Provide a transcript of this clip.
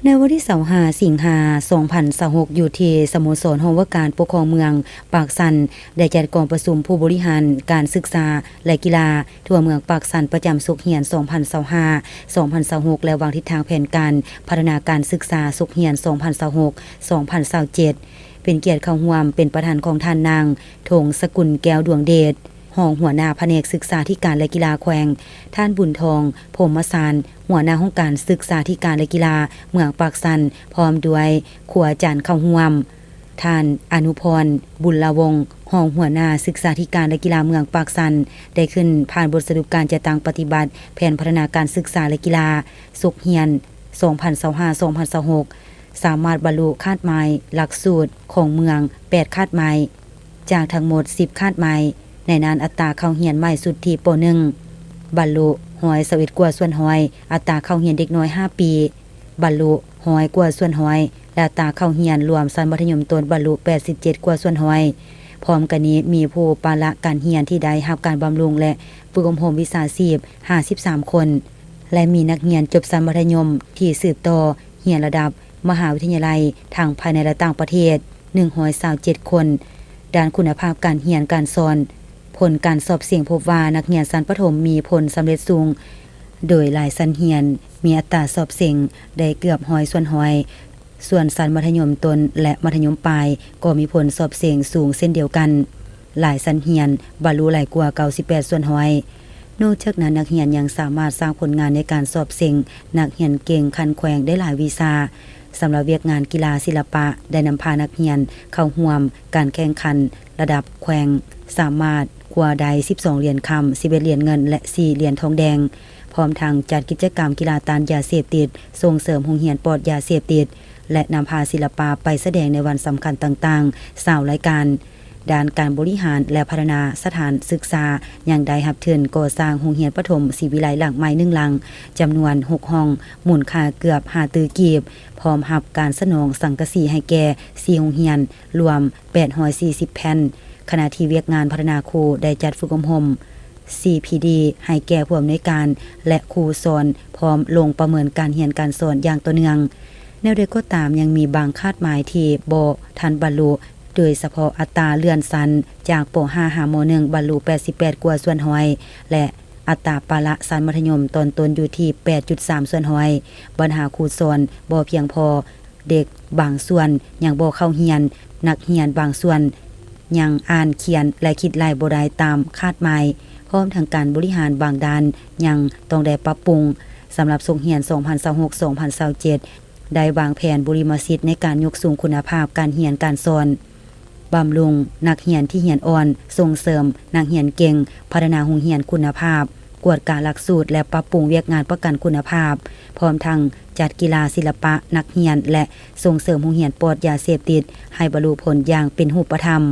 ໃນວັນທີຊາວຫ້າ ສິງຫາ ສອງພັນຊາວຫົກ ຢູ່ທີ່ສະໂມສອນຫ້ອງວ່າການປົກຄອງເມືອງປາກຊັນ ໄດ້ຈັດກອງປະຊຸມຜູ້ບໍລິຫານການສຶກສາ ແລະ ກິລາທົ່ວເມືອງປາກຊັນ ປະຈຳສົກຮຽນ ສອງພັນຊາວຫ້າ ສອງພັນຊາວຫົກ ແລະ ວາງທິດທາງແຜນການພັດທະນາການສຶກສາສົກຮຽນ ສອງພັນຊາວຫົກ ສອງພັນຊາວເຈັດ ເປັນກຽດເຂົ້າຮ່ວມເປັນປະທານຂອງທ່ານນາງ ທົງສະກຸນ ແກ້ວດວງເດດ ຮອງຫົວໜ້າພະແນກສຶກສາທິການ ແລະ ກິລາແຂວງ, ທ່ານ ບຸນທອງ ພົມມະສານ ຫົວໜ້າຫ້ອງການສຶກສາທິການ ແລະ ກິລາເມືອງປາກຊັນ ພ້ອມດ້ວຍຄູອາຈານເຂົ້າຮ່ວມ. ທ່ານ ອະນຸພອນ ບຸນລະວົງ ຮອງຫົວໜ້າສຶກສາທິການ ແລະ ກິລາເມືອງປາກຊັນ ໄດ້ຂຶ້ນຜ່ານບົດສະຫຼຸບການຈັດຕັ້ງປະຕິບັດແຜນພັດທະນາການສຶກສາ ແລະ ກິລາສົກຮຽນ ສອງພັນຊາວຫ້າ ສອງພັນຊາວຫົກ ສາມາດບັນລຸຄາດໝາຍຫຼັກສູດຂອງເມືອງ ແປດຄາດໝາຍ ຈາກທັງໝົດ ສິບຄາດໝາຍ. ໃນນັ້ນ ອັດຕາເຂົ້າຮຽນໃໝ່ສຸດທີ່ ປໍໜຶ່ງ ບັນລຸ ຮ້ອຍຊາວເອັດກວ່າສ່ວນຮ້ອຍ, ອັດຕາເຂົ້າຮຽນເດັກນ້ອຍ ຫ້າປີ ບັນລຸ ຮ້ອຍກວ່າສ່ວນຮ້ອຍ ແລະ ອັດຕາເຂົ້າຮຽນລວມຊັ້ນມັດທະຍົມຕົ້ນ ບັນລຸ ແປດສິບເຈັດກວ່າສ່ວນຮ້ອຍ. ພ້ອມກັນນີ້ ມີຜູ້ປະລະການຮຽນທີ່ໄດ້ຮັບການບຳລຸງ ແລະ ຝຶກອົບຮົມວິຊາຊີບ ຫ້າສິບສາມຄົນ ແລະ ມີນັກຮຽນຈົບຊັ້ນມັດທະຍົມທີ່ສືບຕໍ່ຮຽນລະດັບມະຫາວິທະຍາໄລ ທັງພາຍໃນ ແລະ ຕ່າງປະເທດ ໜຶ່ງຮ້ອຍຊາວເຈັດຄົນ. ດ້ານຄຸນນະພາບການຮຽນການສອນ, ຜົນການສອບເສັງພົບວ່າ ນັກຮຽນຊັ້ນປະຖົມມີຜົນສຳເລັດສູງ, ໂດຍຫຼາຍຊັ້ນຮຽນມີອັດຕາສອບເສັງໄດ້ເກືອບຮ້ອຍສ່ວນຮ້ອຍ, ສ່ວນຊັ້ນມັດທະຍົມຕົ້ນ ແລະ ມັດທະຍົມປາຍ ກໍມີຜົນສອບເສັງສູງເຊັ່ນດຽວກັນ. ຫຼາຍຊັ້ນຮຽນບັນລຸຫຼາຍກວ່າເກົ້າສິບແປດສ່ວນຮ້ອຍ. ນອກຈາກນັ້ນ, ນັກຮຽນຍັງສາມາດສ້າງຜົນງານໃນການສອບເສັງນັກຮຽນເກັ່ງຂັ້ນແຂວງໄດ້ຫຼາຍວິຊາ. ສຳລັບວຽກງານກິລາສິລະປະ ໄດ້ນຳພານັກຮຽນເຂົ້າຮ່ວມການແຂ່ງຂັນລະດັບແຂວງ, ສາມາດຄວ້າໄດ້ສິບສອງຫຼຽນຄຳ, ສິບເອັດຫຼຽນເງິນ ແລະ ສີ່ຫຼຽນທອງແດງ. ພ້ອມທັງຈັດກິດຈະກຳກິລາຕ້ານຢາເສບຕິດ, ສົ່ງເສີມໂຮງຮຽນປອດຢາເສບຕິດ ແລະ ນຳພາສິລະປະໄປສະແດງໃນວັນສຳຄັນຕ່າງໆ ຊາວລາຍການ. ດ້ານການບໍລິຫານ ແລະ ພັດທະນາສະຖານສຶກສາ ຍັງໄດ້ຮັບທຶນກໍ່ສ້າງໂຮງຮຽນປະຖົມສີວິໄລຫຼັງໃໝ່ໜຶ່ງຫຼັງ ຈຳນວນຫົກຫ້ອງ, ມູນຄ່າເກືອບຫ້າຕື້ກີບ, ພ້ອມຮັບການສະໜອງສັງກະສີໃຫ້ແກ່ສີ່ໂຮງຮຽນ, ລວມແປດຮ້ອຍສີ່ສິບແຜ່ນ, ຂະນະທີ່ວຽກງານພັດທະນາຄູໄດ້ຈັດຝຶກອົບຮົມ ຊີພີດີ ໃຫ້ແກ່ຜູ້ອຳນວຍການ ແລະ ຄູສອນ, ພ້ອມລົງປະເມີນການຮຽນການສອນຢ່າງຕໍ່ເນື່ອງ. ແນວໃດກໍຕາມ, ຍັງມີບາງຄາດໝາຍທີ່ບໍ່ທັນບັນລຸ, ໂດຍສະເພາະອັດຕາເລື່ອນຊັ້ນຈາກ ປໍຫ້າ ຫາ ມໍໜຶ່ງ ບັນລຸແປດສິບແປດກວ່າສ່ວນຮ້ອຍ ແລະ ອັດຕາປະລະຊັ້ນມັດທະຍົມຕອນຕົ້ນຢູ່ທີ່ແປດຈຸດສາມສ່ວນຮ້ອຍ. ບັນຫາຄູສອນບໍ່ພຽງພໍ, ເດັກບາງສ່ວນຍັງບໍ່ເຂົ້າຮຽນ, ນັກຮຽນບາງສ່ວນຍັງອ່ານ, ຂຽນ ແລະ ຄິດໄລ່ບໍ່ໄດ້ຕາມຄາດໝາຍ, ພ້ອມທັງການບໍລິຫານບາງດ້ານຍັງຕ້ອງໄດ້ປັບປຸງ. ສຳລັບສົກຮຽນ ສອງພັນຊາວຫົກ ສອງພັນຊາວເຈັດ ໄດ້ວາງແຜນບຸລິມະສິດໃນການຍົກສູງຄຸນນະພາບການຮຽນການສອນ, ບຳລຸງນັກຮຽນທີ່ຮຽນອ່ອນ, ສົ່ງເສີມນັກຮຽນເກັ່ງ, ພັດທະນາໂຮງຮຽນຄຸນນະພາບ, ກວດກາຫຼັກສູດ ແລະ ປັບປຸງວຽກງານປະກັນຄຸນນະພາບ, ພ້ອມທັງຈັດກິລາສິລະປະນັກຮຽນ ແລະ ສົ່ງເສີມໂຮງຮຽນປອດຢາເສບຕິດໃຫ້ບັນລຸຜົນຢ່າງເປັນຮູບປະທຳ.